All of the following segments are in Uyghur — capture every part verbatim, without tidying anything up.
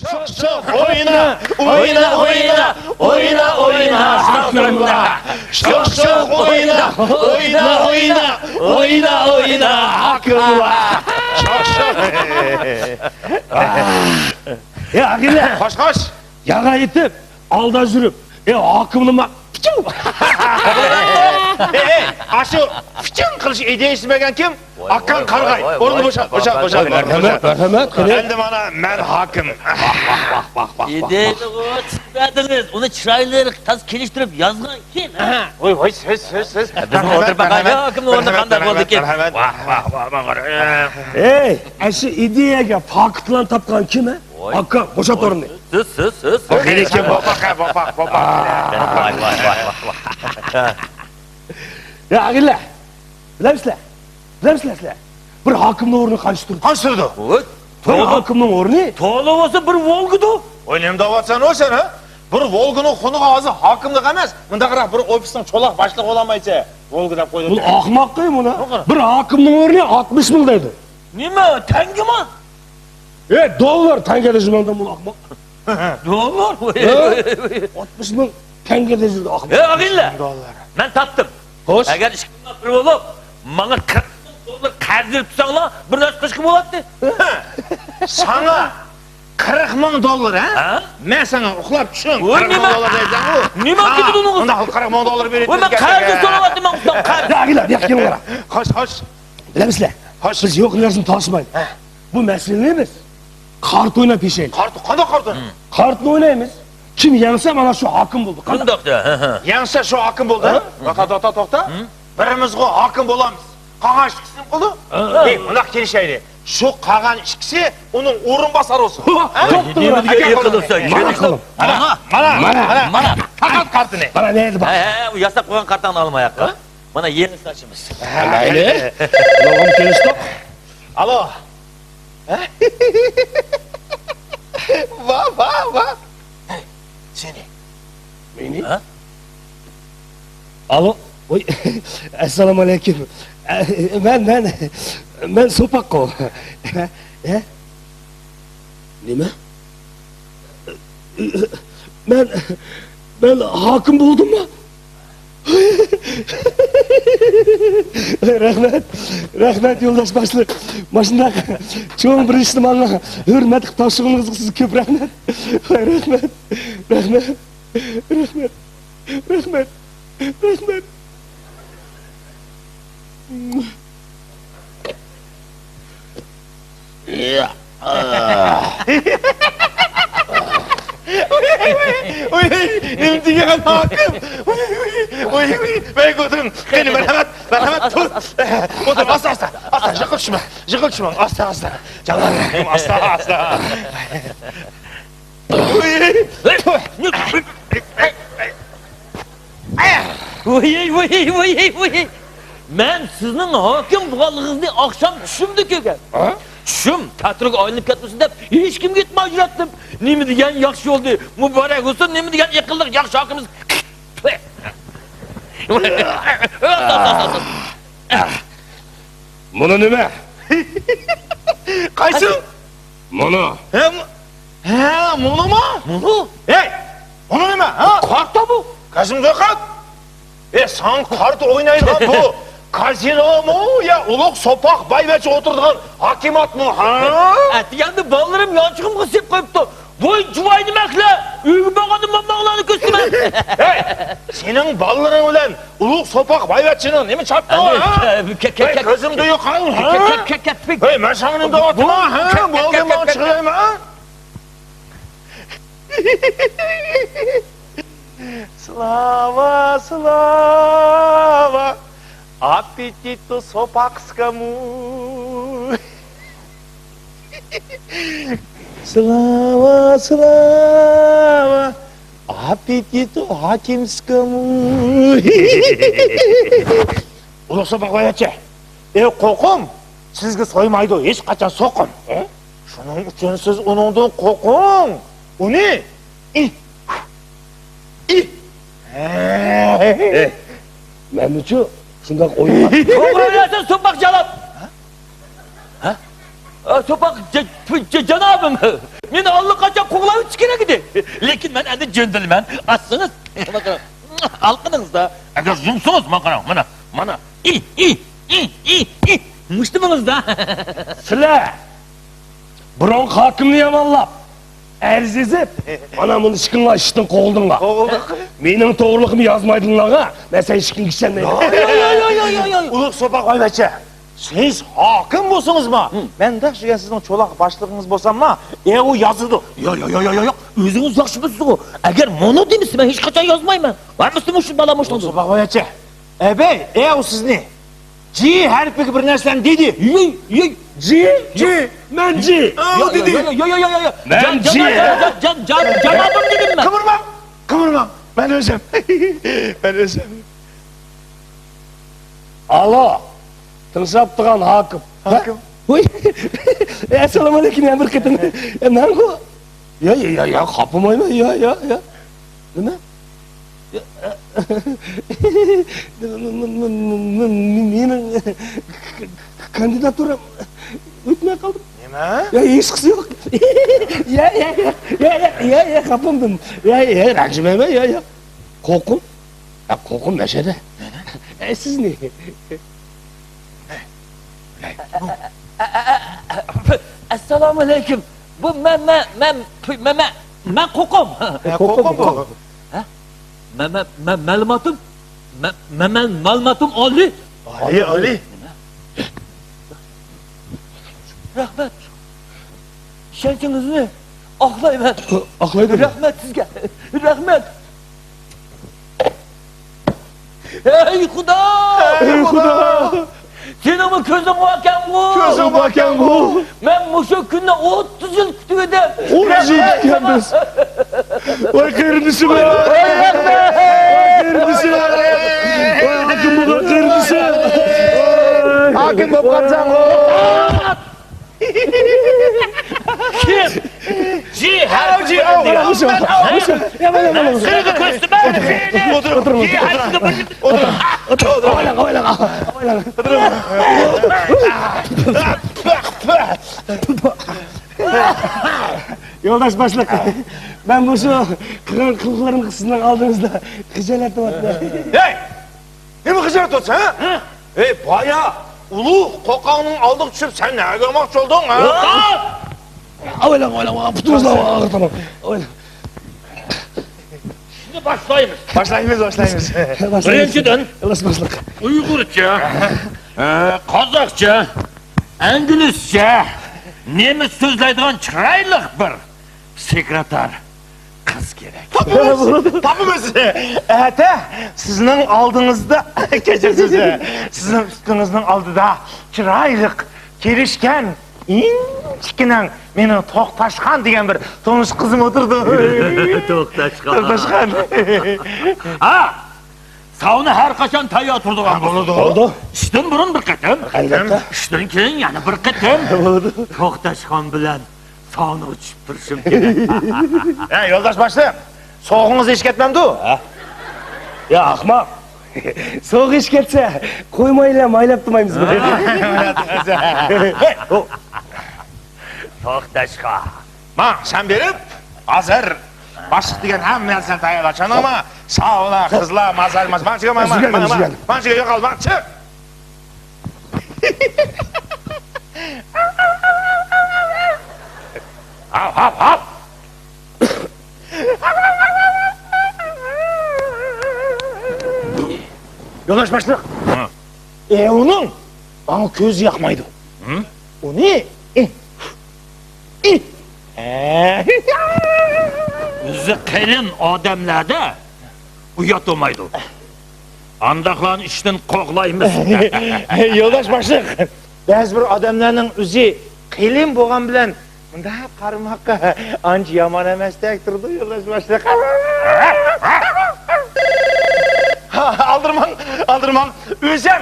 شوخ شوخ ئوينا، ئوينا ئوينا، ئوينا ئوينا، ھاكىملا. شوخ شوخ ئوينا، ئوينا ئوينا، ئوينا ئوينا، ھاكىملا. شوخ شوخ. يا ئاغىلار، خوش خوش. ياغا يېتىپ، ئالدا يۈرۈپ، ئە، ھاكىمنىما پىچىڭ! ئەي، ئەي، ئاشۇ پىچىڭ قىلىش ئىدىيەسىنى بەرگەن كىم؟ ئاكاڭ قارىغاي. ئورنىنى بوشات، بوشات، بوشات. مەرھەمەت، مەرھەمەت. قېنى. ئەمدى مانا مەن ھاكىم. ۋاھ، ۋاھ، ۋاھ، ۋاھ، ۋاھ. ئىدىيەنىغۇ چىقىپ بەردىڭىز. ئۇنى چىرايلىق، تازا كېلىشتۈرۈپ يازغان كىم، ھە؟ ۋاي، ۋاي، سىز، سىز، سىز. بىزمۇ ئولتۇرۇپ باقايلى، ھاكىمنىڭ ئورنى قانداق بولدىكىن؟ ۋاھ، ۋاھ، ۋاھ، ۋاھ. ئەي، ئاشۇ ئىدىيەگە پاكىتلارنى تاپقان كىم، ھە؟ ئاكا، بوشات ئورنىنى. سىز، سىز، سىز، سىز. بوپاق، بوپاق، بوپاق. ۋاي، ۋاي، ۋاي، ۋاي، ۋاي. يا ئاغىلار، بىلەمسىلەر؟ بىلەمسىلەر سىلەر؟ بىر ھاكىمنىڭ ئورنى قانچە تۇردى؟ قانچە تۇردى؟ بىر ھاكىمنىڭ ئورنى؟ تولا بولسا بىر ۋولگىدۇ. ۋاي، نېمە دەۋاتسەن ئۇ سەن، ھە؟ بىر ۋولگىنىڭ خۇنىغا ھازىر ھاكىملىق ئەمەس، مۇنداقراق بىر ئوفىسنىڭ چولاق باشلىقى بولالمايچە. ۋولگا دەپ قويدۇم. بۇ ئاخماققى بۇنى. بىر ھاكىمنىڭ ئورنى ئاتمىش مىڭ دەيدۇ. نېمە، تەڭگىمۇ؟ ئە، دوللار، تەڭگە دېسە مەندىن بۇ ئاخماق. دوللار؟ ئاتمىش مىڭ تەڭگە دېسە ئاخماق. ئەي ئاغىنىلەر، مەن تاپتىم. خوش. ئەگەر ئىككىڭلار بىر بولۇپ، ماڭا قىرىق مىڭ دوللار قەرز بېرىپ تۇرساڭلار، بىر نەرسە قىلىشقا بولاتتى. ساڭا قىرىق مىڭ دوللار، ھە؟ ھە؟ مەن ساڭا ئۇخلاپ چۈشۈڭ، قىرىق مىڭ دوللار دەيسەن ئۇ. نېمە دېدىڭىز؟ ئۇنداق قىرىق مىڭ دوللار بېرىدۇ. مەن قەرز سوراۋاتىمەن، ئۇستام، قەرز. يا ئاغىلار، بۇ ياققا كېلىڭلار. خوش، خوش. بىلەمسىلەر؟ خوش. بىز يوق نەرسىنى تارتىشمايلى. ھە. بۇ مەسىلىنى بىز قارت ئويناپ يېشەيلى. قارت، قانداق قارت ئويناپ؟ قارتنى ئوينايمىز. كىم يەڭسە، مانا شۇ ھاكىم بولدى. قانداق؟ قانداق دە؟ ھە، ھە. يەڭسە شۇ ھاكىم بولدى. ھە؟ توختا، توختا، توختا. بىرىمىزغۇ ھاكىم بولامىز. قالغان ئىككىسى نېمە قىلدى؟ ھە. ئەي، مۇنداق كېلىشەيلى. شۇ قالغان ئىككىسى ئۇنىڭ ئورۇنباسارى بولسۇن. ھە؟ توختىڭلار. نېمە دېگەن ئەكەل ئېقىلسا، قولۇڭنى. مانا، مانا، مانا، مانا. پەقەت قارتىنى. مانا نەدە بار؟ ھە، ھە، ھە، ئۇ ياساپ قويغان قارتاڭنى ئالماياق. ھە؟ مانا يېڭىسىنى ئاچىمىز. مەيلى. ئۇلۇغۇم كېلىشتۇق. ئالو. ھە؟ ۋا، ۋا، ۋا. سېنى. مېنى؟ ھە؟ ئالو. ۋاي، ئەسسالامۇ ئەلەيكۇم. مەن، مەن، مەن سوپاققۇ. ھە؟ نېمە؟ مەن، مەن ھاكىم بولدۇممۇ؟ رەھمەت، رەھمەت يولداش باشلىق. ماشۇنداق چوڭ بىر ئىشنى ماڭا ھۆرمەت قىلىپ تاپشۇرغىنىڭىزغا سىزگە كۆپ رەھمەت. رەھمەت، رەھمەت، رەھمەت، رەھمەت، رەھمەت. ۋوي، نېمە دېگەن ھاكىم؟ ۋوي، ۋوي، ۋوي، ۋوي، ۋەي، قوتۇم. قېنى، مەرھەمەت، مەرھەمەت، تۇر. ئولتۇر، ئاستا، ئاستا، ئاستا، يىقىل چۈشمە، يىقىل چۈشمە، ئاستا، ئاستا. جانلار، ئاستا، ئاستا. ۋوي، ۋوي، ۋوي، ۋوي. مەن سىزنىڭ ھاكىم بولغانلىقىڭىزنى ئاخشام چۈشۈمدە كۆرگەن. ھە؟ چۈشۈم تەتۈرگە ئايلىنىپ كەتمىسۇن دەپ، ھېچكىمگە ئېيتماي يۈرەتتىم. نېمە دېگەن ياخشى بولدى. مۇبارەك بولسۇن، نېمە دېگەن ئېقىللىق، ياخشى ھاكىمىز. مۇنۇ نېمە؟ قايسى؟ مۇنۇ. ھە، مۇ-، ھە، مۇنۇمۇ؟ مۇنۇ؟ ھەي، مۇنۇ نېمە، ھە؟ كارتا بۇ. كازىنو كارت. ئە، ساڭا كارتا ئوينايدىغان بۇ كازىنومۇ يا ئۇلۇغ سوپاق بايۋەچچە ئولتۇرىدىغان ھاكىماتمۇ، ھە؟ ئەتىگەندە بالىلىرىم يانچۇقۇمغا سېلىپ قويۇپتۇ. ۋاي جۇۋايدى مەخلە، ئۆيگە بارغاندا ماماڭلارنى كۆرسىمەن. ھەي، سېنىڭ بالىلىرىڭ بىلەن ئۇلۇغ سوپاق بايۋەچچىنىڭ نېمە چاتىقى بار، ھە؟ ۋاي، كۆزۈمدە يوق، ھە؟ ھەي، مەن ساڭا نېمە دەۋاتىمەن، ھە؟ بولدى، ماڭا چىقىۋەرمە. Слава, слава, аппетиту сопакскому. Слава, слава, аппетиту ھاكىمسكому. ئۇلۇغ سوپاق بايۋەچچە. ئە، قوقۇم، سىزگە سويمايدۇ، ھېچقاچان سوقۇم. ئە؟ شۇنىڭ ئۈچۈن سىز ئۇنىڭدىن قورقۇڭ. ئۇنى، ئى، ئى. ئەي، مەنمۇچۇ شۇنداق ئويۇن. توغرا ئويلايسەن، سوپاق جاناب. ھە؟ ھە؟ ئا، سوپاق ج-، ج-، جانابىم. مېنى ئاللىقاچان قوغلاۋېتىشى كېرەك ئىدى. لېكىن مەن ئەمدى جۆندىلىمەن. ئاچسىڭىز، مانا قاراڭ. ئالقىنىڭىزدا. ئەگەر يۇمسىڭىز، مانا قاراڭ، مانا، مانا. ئى، ئى، ئى، ئى، ئى. مۇشتۇمىڭىزدا. سىلەر بۇرۇنقى ھاكىمنى يامانلاپ، ئەرز يېزىپ، مانا مۇنى ئىككىڭلار ئىشتىن قوغلىدىڭلار. قوغلىدۇق. مېنىڭ توغرىلىقىمنى يازمايدىغانلارغا مەن سەن ئىككىڭگە ئىشەنمەيمەن. ياق، ياق، ياق، ياق، ياق، ياق. ئۇلۇغ سوپاق ۋايۋەچچە. سىز ھاكىم بولسىڭىزمۇ، ھىم، مەن دەق دېگەن سىزنىڭ چولاق باشلىقىڭىز بولساممۇ، ئەۋۇ يازىدۇ. ياق، ياق، ياق، ياق، ياق. ئۆزىڭىز ياخشى بىلىسىزغۇ. ئەگەر مۇنۇ دېمىسە، مەن ھېچقاچان يازمايمەن. ۋە مۇشۇ، مۇشۇ بالا مۇشۇ. ئۇلۇغ سوپاق ۋايۋەچچە. ئەبەي، ئەۋۇ سىزنى جى ھەرپىگە بىر نەرسىنى دېدى. يۇي، يۇي. جى؟ جى. مەن جى. ئاۋۇ دېدى. ياق، ياق، ياق، ياق، ياق. مەن جى. جان، جان، جان، جان، جان، جانابىم دېدىم مەن. قىمىرماڭ، قىمىرماڭ. مەن ئۆزۈم. مەن ئۆزۈم. ئالو، تىڭشاپ تۇرغان ھاكىم. ھاكىم. ھوي. ئەسسالامۇئەلەيكۇم، يەنە بىر قېتىم. يا، مەنغۇ. يا، يا، يا، يا، خاپىمايمەن، يا، يا، يا. نېمە؟ يا، مېنىڭ كاندىداتۇرام ئۆتمەي قالدىمۇ؟ نېمە؟ يا، ھېچقىسى يوق. يا، يا، يا، خاپىمدىم. يا، يا، رەنجىمەيمەن، يا، يا. قوقۇم. ھە، قوقۇم مەشەدە. ئە، سىزنى. ئەسسالامۇئەلەيكۇم. بۇ مەن، مەن، مەن، مەن، مەن، مەن قوقۇم. ھە، قوقۇم، قوقۇم. ھە؟ مەن، مەن، مەن، مەلۇماتىم، مەن، مەن، مەن، مەلۇماتىم ئالىي. ئالىي، ئالىي. رەھمەت. ئىشەنچىڭىزنى ئاقلايمەن. ئاقلايدۇ. رەھمەت سىزگە. رەھمەت. ھەي خۇدا! ھەي خۇدا! سېنىڭمۇ كۆزۈڭ باركەنغۇ؟ كۆزۈڭ باركەنغۇ؟ مەن مۇشۇ كۈننى ئوتتۇز يىل كۈتۈۋىدىم. ئوتتۇز يىل كۈتكەنمىز. ۋاي قېرىندىشىم! ۋاي قېرىندىشىم! ۋاي ھاكىم بولغان قېرىندىشىم! ھاكىم بولۇپ قالساڭغۇ! كىم؟ جى ھەرپى. جى ھەرپى. يا، مانا، مانا، مانا. سىزگە كۆرسىتىمەن. ئولتۇرۇڭ، ئولتۇرۇڭ. جى ھەرپىگە بىر. ئولتۇرۇڭ، ئولتۇرۇڭ. ئويلاڭ، ئويلاڭ، ئويلاڭ. يولداش باشلىق، مەن مۇشۇ قىلغان قىلىقلىرىمغا سىزنىڭ ئالدىڭىزدا خىجالەتلىنىۋاتىمەن. ھەي! نېمە خىجالەت ئوتسا، ھە؟ ھە؟ ئەي، بايا ئۇلۇغ قوقاڭنىڭ ئالدىغا چۈشۈپ، سەن نەگە بارماقچى بولدۇڭ، ھە؟ ئويلاڭ، ئويلاڭ، پۇتىڭىزنى ئاغرىتىمەن. ئويلاڭ. ئىشنى باشلايمىز. باشلايمىز، باشلايمىز. باشلايمىز. بىرىنچىدىن، ئۇيغۇرچە، ئە، قازاقچە، ئىنگلىزچە، نېمە سۆزلەيدىغان چىرايلىق بىر سېكرېتار قىز كېرەك. تاپىمىز! تاپىمىز! ئەتە سىزنىڭ ئالدىڭىزدا، كەچۈرسىز، سىزنىڭ ئۈستىڭىزنىڭ ئالدىدا چىرايلىق، كېلىشكەن، ئىنچىكىنە مېنىڭ توختاشخان دېگەن بىر تونۇش قىزىم ئولتۇرىدۇ. توختاشخان. توختاشخان. ھا! ساۋنا ھەر قاچان تەييار تۇرىدىغان بولىدۇ. بولىدۇ. ئىشتىن بۇرۇن بىر قېتىم. ئەلۋەتتە. ئىشتىن كېيىن يەنە بىر قېتىم. بولىدۇ. توختاشخان بىلەن ساۋنىغا چۈشۈپ تۇرۇشۇم كېرەك. ھە، يولداش باشلىق، سوغۇقىڭىز ئېشىپ كەتمەمدۇ؟ ھە؟ يا ئەخمەق. سوغۇق ئېشىپ كەتسە، قويمايلا مايلاپ تۇرمايمىز. توختاشخان. ماڭ، سەن بېرىپ، ھازىر باشلىق دېگەن ھەممە نەرسىنى تەييارلا، چۈشەندىڭمۇ؟ ساۋۇلار، قىزلار، مازار، مازار، ماڭ، چىقىڭ، ماڭ، ماڭ، ماڭ، ماڭ، ماڭ، چىقىڭ، يوقال، ماڭ، چىق. ھاپ، ھاپ، ھاپ. يولداش باشلىق. ھە. ئېۋنىڭ ماڭا كۆزى ياقمايدۇ. ھە؟ ئۇنى، ئى، ئى. ئۆزى قېلىن ئادەملەردە ئۇيات بولمايدۇ. ئانداقلارنى ئىشتىن قوغلايمىز. يولداش باشلىق، بەزى بىر ئادەملەرنىڭ ئۆزى قېلىن بولغان بىلەن مۇنداق قارىماققا ئانچە يامان ئەمەستەك تۇرىدۇ، يولداش باشلىق. ئالدىرىماڭ، ئالدىرىماڭ، ئۆزەم.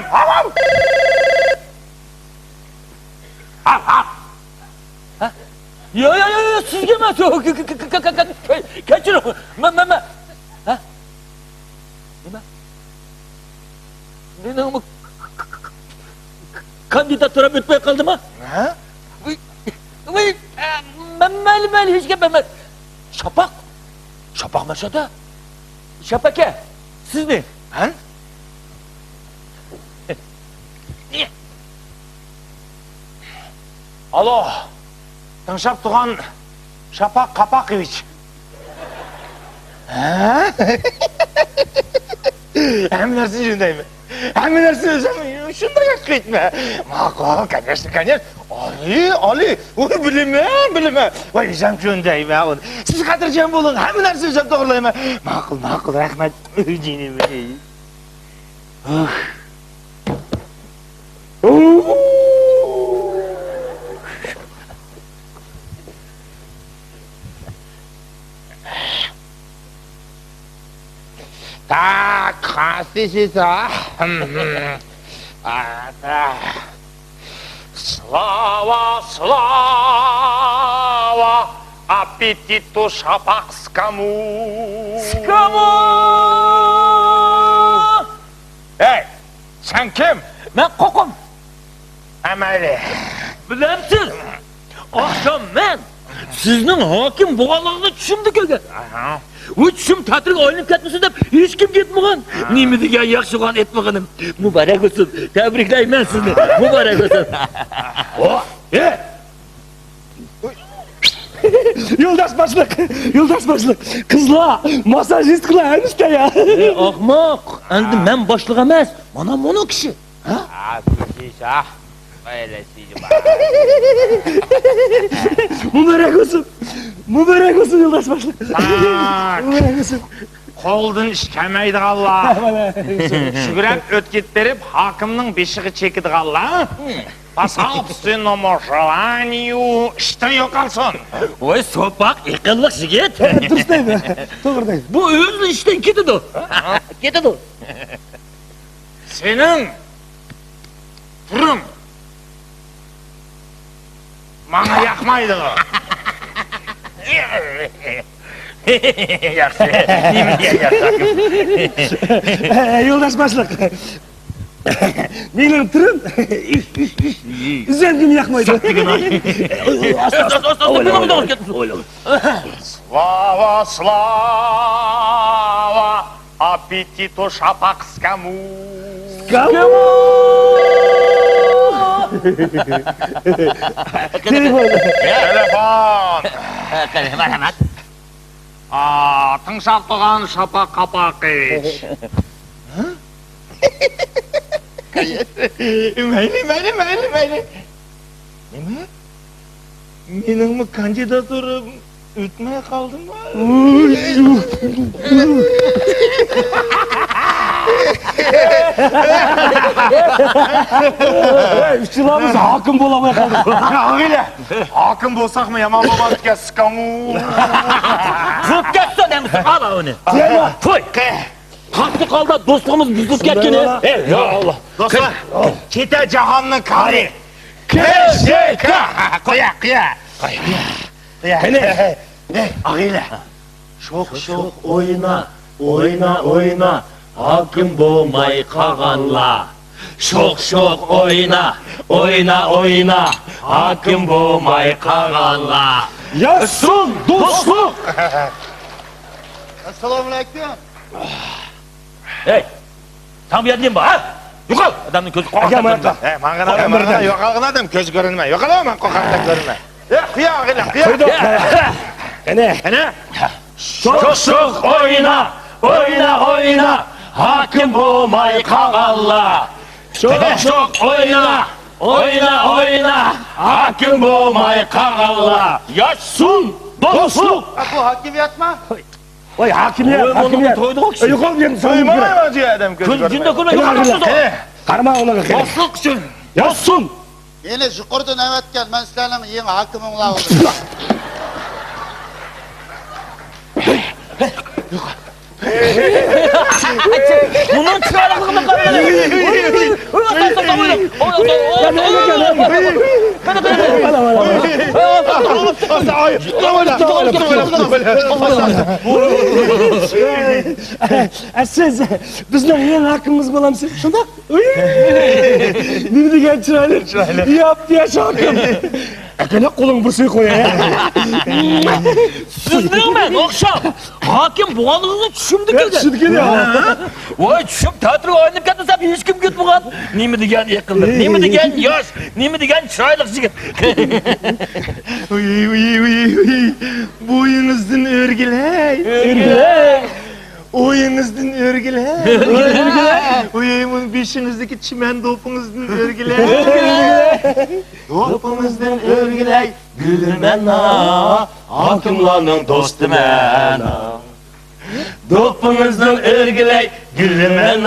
ھە؟ يا، يا، يا، يا، سىزگە ئەمەس، كە-، كە-، كەچۈرۈڭ. مەن، مەن، مەن. ھە؟ نېمە؟ مېنىڭمۇ كاندىداتۇرام ئۆتمەي قالدىما؟ ھە؟ ۋىي، ۋىي، مەن، مەيلى، مەيلى، ھېچ گەپ ئەمەس. شاپاق؟ شاپاق مەشەدە. شاپاق ئاكا، سىزنى. ھە؟ ئالو، تىڭشاپ تۇرغان شاپاق قاپاقىۋىچ. ھە؟ ھەممە نەرسىنى جۆندەيمەن. ھەممە نەرسىنى ئۆزۈم شۇنداق ياخشى قىلىمەن. ماقۇل، كونيېچنو، كونيېچنو. ئالىي، ئالىي. ۋاي، بىلىمەن، بىلىمەن. ۋاي، ئۆزۈم جۆندەيمەن ئۇنى. سىز خاتىرجەم بولۇڭ، ھەممە نەرسىنى ئۆزۈم توغرىلايمەن. ماقۇل، ماقۇل، رەھمەت. جېنىم. Так, хасисиса. Слава, слава, аппетиту шапак скаму. Скаму! ئەي، سەن كىم؟ مەن قوقۇم. ئەمەلى. بىلەمسىز؟ ئاخشام مەن سىزنىڭ ھاكىم بولغانلىقىڭىزنى چۈشۈمدە كۆرگەن. ئاھا. بۇ چۈشۈم تەتۈرگە ئايلىنىپ كەتمىسۇن دەپ ھېچكىمگە ئېيتمىغان. ھا. نېمە دېگەن ياخشى بولغان ئېيتمىغىنىم. مۇبارەك بولسۇن. تەبرىكلەيمەن سىزنى. مۇبارەك بولسۇن. ئو، ئە! يولداش باشلىق، يولداش باشلىق. قىزلار، ماسساژىستلار ھەممىسى تەييار. ئەي ئاخماق، ئەمدى مەن باشلىق ئەمەس، مانا مۇنۇ كىشى. ھە؟ مۇبارەك بولسۇن، مۇبارەك بولسۇن يولداش باشلىق. مۇبارەك بولسۇن. قولدىن ئىش كەلمەيدىغانلار، شۈگرەپ ئۆتكۈت بېرىپ ھاكىمنىڭ بېشىغا چېكىدىغانلار. По собственному желанию ئىشتىن يوقالسۇن. ۋاي، سوپاق، ئېقىللىق يىگىت. دۇرۇس دەيدۇ. توغرا دەيدۇ. بۇ ئۆزى ئىشتىن كېتىدۇ. كېتىدۇ. سېنىڭ تۈرۈڭ ماڭا ياقمايدۇ. ياخشى. نېمە دېگەن ياخشى. يولداش باشلىق. مېنىڭ تۈرۈم ئىزەمگىمۇ ياقمايدۇ. ئاستا، ئاستا، ئاستا، ئاستا. Слава, слава, аппетиту шапак скаму. Скаму! تېلېفون. تېلېفون. مەرھەمەت. ئا، تىڭشاپ تۇرغان شاپاق قاپاقى. ھە؟ مەيلى، مەيلى، مەيلى، مەيلى. نېمە؟ مېنىڭمۇ كاندىداتۇرام ئۆتمەي قالدىمۇ؟ ئۇچىلارمىز ھاكىم بولالماي قالدۇق. ئاغىلە، ھاكىم بولساقمۇ يامان بولماپتىكەن، سىكامۇ. قۇرۇپ كەتسۇن ئەمىسە، ئال ئۇنى. قوي. قاتتىق ھالدا دوستلۇقىمىز بۇزۇلۇپ كەتكىنى. ئەي، يا ئاللا. دوستلار، كېتە جاھاننىڭ كارى. كېسىكا. قويا، قويا. قويا. قېنى؟ ئاغىلە. شوخ شوخ ئوينا، ئوينا، ئوينا، ھاكىم بولماي قالغانلار. شوخ شوخ ئوينا، ئوينا، ئوينا، ھاكىم بولماي قالغانلار. ياشىسۇن دوستلۇق! ئەسسالامۇئەلەيكۇم. ھەي! ساڭا بۇ يەردە نېمە بار، ھە؟ يوقال! ئادەمنىڭ كۆزى قورقاق. ئەكەم، ئادەم. ھە، ماڭغىن ئادەم، ماڭغىن. يوقالغىن ئادەم، كۆزى كۆرۈنمە. يوقال، ماڭ قورقاقتەك كۆرۈنمە. ھە، قويا، ئاغىلە، قويا. قويدۇق. قېنى؟ قېنى؟ شوخ شوخ ئوينا، ئوينا، ئوينا، ھاكىم بولماي قالغانلار. شوخ شوخ ئوينا، ئوينا، ئوينا، ھاكىم بولماي قالغانلار. ياشىسۇن دوستلۇق! بۇ ھاكىمىيەتمۇ؟ ۋاي، ھاكىمىيەت، ھاكىمىيەت. يوقال، يەنە ساڭا كۆرە. كۈن جۈندە كۆرمەي يوقال. قارىما ئۇنىڭغا. دوستلۇق ئۈچۈن. ياشىسۇن! مېنى يۇقىرىدىن ئەۋەتكەن، مەن سىلەرنىڭ يېڭى ھاكىمىڭلار بولدۇم. بۇنىڭ چىرايلىقلىقىغا قارىغىلى. ئە، سىز بىزنىڭ يېڭى ھاكىمىمىز بولامسىز؟ شۇنداق. نېمە دېگەن چىرايلىق، ياپياش ھاكىم. ئەكەلە قولۇڭ بىر سۆي قوياي. سىزنىڭ مەن ئوخشاپ ھاكىم بولغانلىقىڭىزنى چۈشۈمدە كۆرگەن. چۈشىدە كۆرگەن. ۋاي، چۈشۈم تەتۈرگە ئايلىنىپ كەتمىسەم ھېچكىم كۆتمىغان. نېمە دېگەن ئېقىللىق، نېمە دېگەن ياش، نېمە دېگەن چىرايلىق يىگىت. ئۇي، ئۇي، ئۇي، ئۇي. بويىڭىزدىن ئۆرگىلەي. ئۆرگىلەي. ئويىڭىزدىن ئۆرگىلەي. ئۆرگىلەي. ئۇي، مۇن بېشىڭىزدىكى چىمەن دوپپىڭىزدىن ئۆرگىلەي. ئۆرگىلەي. دوپپىڭىزدىن ئۆرگىلەي، گۈلىمەن ھاكىملارنىڭ دوستىمەن. دوپپىڭىزدىن ئۆرگىلەي، گۈلىمەن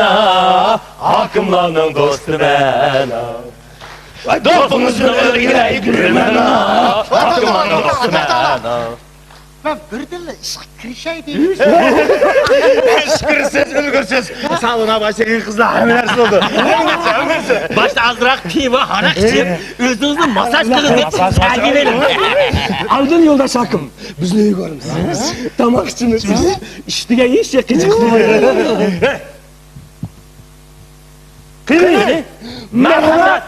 ھاكىملارنىڭ دوستىمەن. دوپپىڭىزدىن ئۆرگىلەي، گۈلىمەن ھاكىملارنىڭ دوستىمەن. مەن بىردىنلا ئىشقا كىرىشەي دېدىم. ئىشقا كىرىسىز، ئۈلگۈرىسىز. سالون ئاباي، سېنىڭ قىزلار ھەممە نەرسە بولىدۇ. ھەممە نەرسە، ھەممە نەرسە. باشتا ئازراق پىۋا، ھاراق ئىچىپ، ئۆزىڭىزنى ماسساژ قىلىڭ دەپ تەلىپ بېرىڭ. ئالدىن يولداش ھاكىم، بىزنى ئۆيگە بارىمىز. تاماق ئىچىمىز. ئىش دېگەن ھېچ يەرگە چىقمايدۇ. قېنى؟ مەرھەمەت!